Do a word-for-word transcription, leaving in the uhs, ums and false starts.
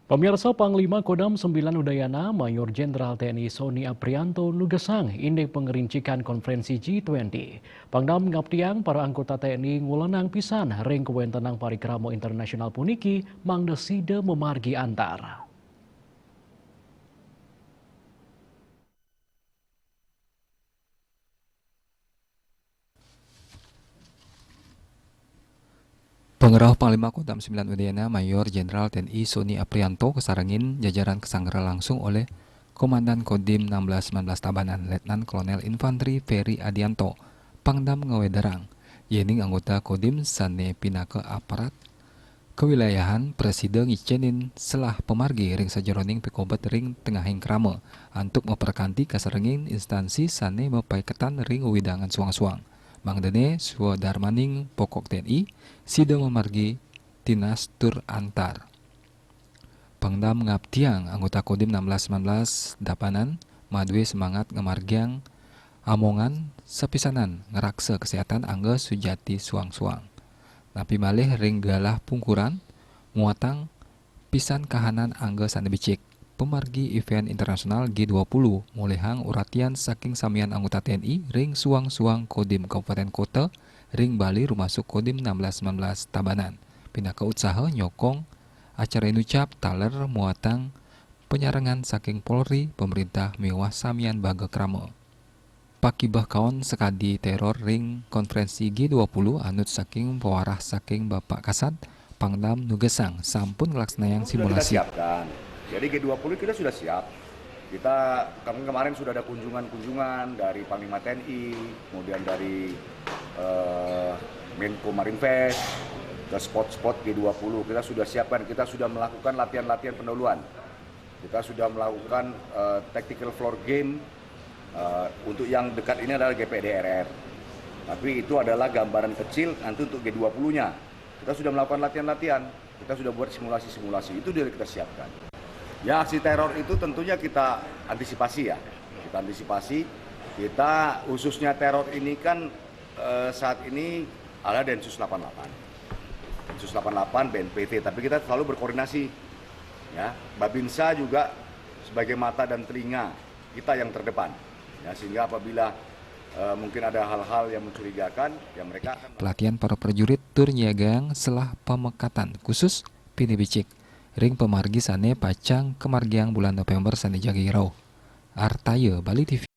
Pemirsa, Panglima Kodam sembilan Udayana, Mayor Jenderal T N I Sony Aprianto, nugesang indik pengerincikan konferensi G twenty. Pangdam ngaptiang para anggota T N I ngulenang pisan ring kawentenang parikrama internasional puniki mangda sida mamargi antar. Pangrauh Panglima Kodam sembilan Udayana, Mayor Jenderal T N I Sony Aprianto kasarengin jajaran kasangra langsung oleh Komandan Kodim enam belas sembilan belas Tabanan, Letnan Kolonel Infanteri Ferry Adianto, Pangdam ngawedarang, yening anggota Kodim sane pinaka aparat kawilayahan prasida ngicenin selah pamargi ring sajeroning pikobet ring tengahing krama, antuk maperkanti kasarengin instansi sane mapaiketan ring wewidangan suang-suang. Mangdane swadarmaning pokok T N I, sida mamargi tinas tur antar. Pangdam ngaptiang anggota Kodim enam belas sembilan belas Tabanan madue semangat ngamargiang amongan sapisanan ngraksa kesehatan angga sujati suang-suang. Napi malih ring galah pungkuran, muatang pisan kahanan angga sane becik. Pamargi event internasional G dua puluh ngolihang uratian saking samian anggota T N I ring suang-suang Kodim Kabupaten Kota ring Bali, rumasuk Kodim enam belas sembilan belas Tabanan, pinaka utsaha nyokong acara inucap taler muatang panyarengan saking Polri, pemerintah miwah samian baga krama. Pakibeh kaon sakadi teror ring konferensi G dua puluh anut saking pawarah saking Bapak Kasat, Pangdam nugesang sampun nglaksanayang simulasi. Sudah kita siapkan. Jadi G dua puluh kita sudah siap. Kita kami kemarin sudah ada kunjungan-kunjungan dari Panglima T N I, kemudian dari eh, Menko Marinvest ke spot-spot G dua puluh. Kita sudah siapkan, kita sudah melakukan latihan-latihan pendahuluan. Kita sudah melakukan eh, tactical floor game. Eh, untuk yang dekat ini adalah G P D R R. Tapi itu adalah gambaran kecil nanti untuk G dua puluh-nya. Kita sudah melakukan latihan-latihan. Kita sudah buat simulasi-simulasi. Itu sudah kita siapkan. Ya, aksi teror itu tentunya kita antisipasi ya. Kita antisipasi. Kita khususnya teror ini kan eh, saat ini ada Densus delapan delapan. Densus delapan delapan, B N P T, tapi kita selalu berkoordinasi. Ya, Babinsa juga sebagai mata dan telinga kita yang terdepan. Ya, sehingga apabila eh, mungkin ada hal-hal yang mencurigakan, ya mereka akan. Pelatihan para prajurit tur nyiagang selah pamekatan khusus pinih becik ring pamargi sane pacang kamargiang bulan November sane jagi rauh. Artaya, Bali T V.